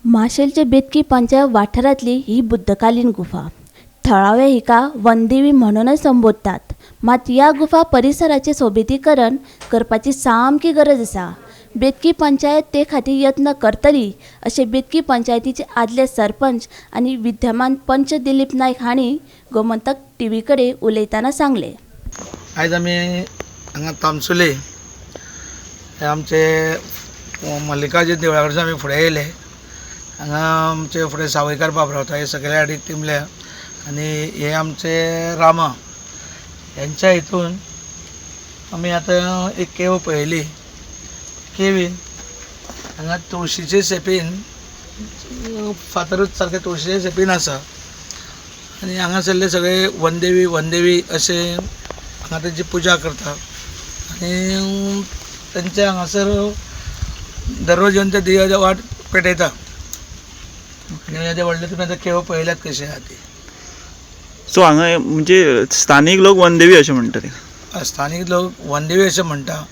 माशेलचे बेतकी पंचायत वाठारांतली ही बुद्धकालीन गुफा. थळावे हिका वनदेवी म्हणूनय संबोधतात. मात ह्या गुफा परिसराचें सोबितीकरण करपाची सामकी गरज आसा. बेतकी पंचायत ते खातीर यत्न करतली अशें बेतकी पंचायतीचे आदले सरपंच आनी विद्यमान पंच दिलीप नायक हांणी गोमंतक टीव्ही कडेन उलयतना सांगलें. आयज आमी हांगा तामसुले हे आमचे मल्लिकार्जून देवळा कडच्यान आमी फुडें येयले. हांगा आमचे फुडें सावयकार बाब रावता, हे सगळे हाडीक तिमल्या आनी हे आमचे रामा हेंच्या हितून आमी आतां एक केव पळयली. केवीन हांगा तुळशीचे शेपीन फातरूच सारके तुळशीचे शेपीन आसा आनी हांगासरले सगळे वनदेवी वनदेवी अशें हांगा तेंची पुजा करता आनी तेंचे हांगासर दररोज येवन ते दिव्याचे वाट पेटयता. आनी येदे व्हडले तुमी आतां केव पळयल्यात कशी आहा ती. सो हांगा म्हणजे स्थानीक लोक वनदेवी अशें म्हणटा ते. स्थानीक लोक वनदेवी अशें म्हणटा.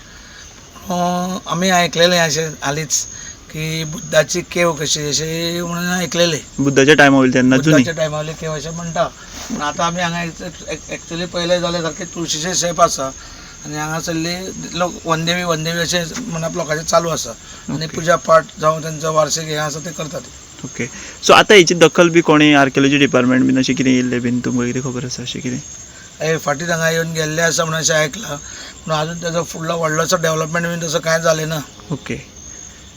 आमी आयकलेलें अशें हालींच की बुद्धाची केव कशी अशें म्हणून आयकलेलें. बुद्धाच्या टायमा वयली तेन्ना जुनी. बुद्धाच्या टायमा वयली केव अशें म्हणटा. पूण आतां आमी हांगा एक्चुली पळयलें जाल्यार सारकें तुळशीचें शेप आसा आनी हांगासरली लोक वनदेवी वनदेवी अशें म्हणप लोकांचें चालू आसा आनी पुजा पाठ जावं तेंचो वार्षीक हें आसा तें करतात. ओके, सो आतां हेची दखल बी कोणी आर्कियोलॉजी डिपार्टमेंट बीन अशें कितें येयल्लें बीन तुमकां कितें खबर आसा अशें कितें? हे फाटीं हांगा येवन गेल्ले आसा म्हणून अशें आयकलां, पूण आजून तेजो फुडलो व्हडलोसो डेवलपमेंट बीन तसो कांय जालें ना. ओके,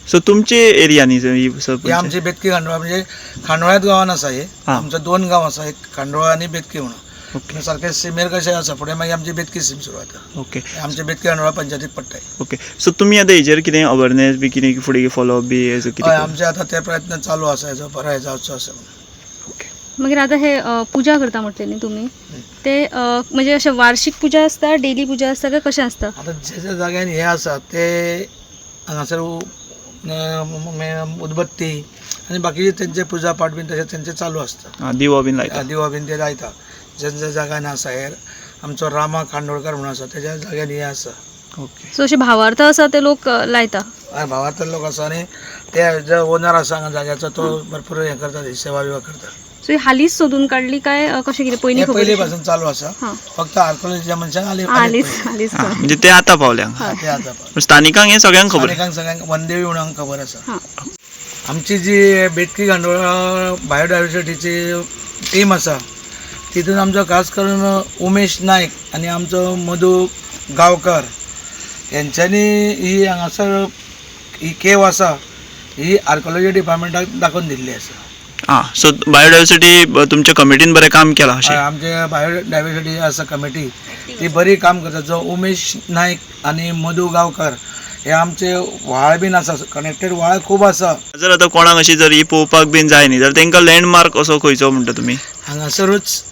सो तुमचे एरिया न्ही ही ही आमची बेतकी खांडोळा म्हणजे खांडोळ्यात गांवान आसा हे. आमचो दोन गांव आसा, एक खांडोळा आनी बेतकी म्हणून. सारकें सिमेर कशें आसा, फुडें मागीर आमची बेतकी सीम सुरू जाता. आमची बेतकी खांडोळा पंचायतीक पडटा. ओके, सो तुमी आतां हेजेर कितें अवेरनेस बी कितें फुडें फॉलोअप बी हेजो हय, कितें? आमचे आतां ते प्रयत्न चालू आसा, हेजो बरो हे जावचो आसा म्हणून. ओके. मागीर आतां हे पुजा करता म्हटलें न्ही तुमी, ते म्हणजे अशें वार्षीक पुजा आसता, डेली पुजा आसता काय कशें आसता? आतां जे ज्या जाग्यान हे आसा ते हांगासर उदबत्ती आनी बाकीचे तेंचे पुजा पाठ बीन तशें तेंचे चालू आसता. आं, दिवो बीन लायता. दिवो बीन ते लायता ज्या ज्या जाग्यान आसा. हे आमचो रामा खांडोळकर म्हणून आसा, तेज्या जाग्यान हे आसा. ओके. सो अशे भावार्थ आसा ते लोक लायता. हय, भावार्थ लोक आसा आनी ते जे ओनर आसा हांगा जाग्याचो तो भरपूर हें करता, सेवा बिवा करता. सो ही हालींच सोदून काडली काय कशें कितें पयलीं हे खबर पयलीं आशिल्ली? पासून चालू आसा. फक्त आर्कोलॉजीच्या मनशांक हालीं हालींच हालींच. आं, म्हणजे ते आतां पावले हांगा. ते आतां पावले. पण स्थानिकांक हें सगळ्यांक खबर. स्थानिकांक सगळ्यांक वनदेवी म्हणून खबर आसा. आमची जी बेतकी खांडोळा बायोडायवर्सिटीची टीम आसा तितून आमचो खास करून उमेश नायक आनी आमचो मधू गांवकर हेंच्यांनी ही हांगासर ही केव आसा ही आर्कोलॉजी डिपार्टमेंटाक दाखोवन दिल्ली आसा. आं, सो बायोडायवर्सिटी तुमच्या कमिटीन बरें काम केलां अशें? हय, आमचे बायोडायवर्सिटी आसा कमिटी ती बरी काम करता. जो उमेश नायक आनी मधू गांवकर हे आमचे व्हाळ बीन आसा, कनेक्टेड व्हाळ खूब आसा. जर आतां कोणाक अशी जर ही पळोवपाक बीन जाय न्ही जाल्यार तेंकां लँडमार्क असो खंयचो म्हणटा तुमी? हांगासरूच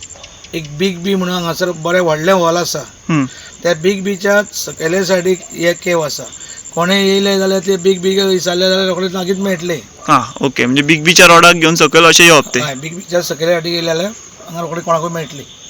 एक बीग बी म्हणून हांगासर बरें व्हडलें हॉल आसा. त्या बीग बीच्या सकयल्या सायडीक हे केव आसा. कोणें येयले जाल्यार ते बीग बी विचारले जाल्यार रोखडेच लागींच मेळटले. आं, ओके, म्हणजे बीग बीच्या रोडाक घेवन सकयल अशें येवप ते. हय, बीग बीच्या सकयल्या सायडीक येयले जाल्यार हांगा रोखडे कोणाकूय मेळटली.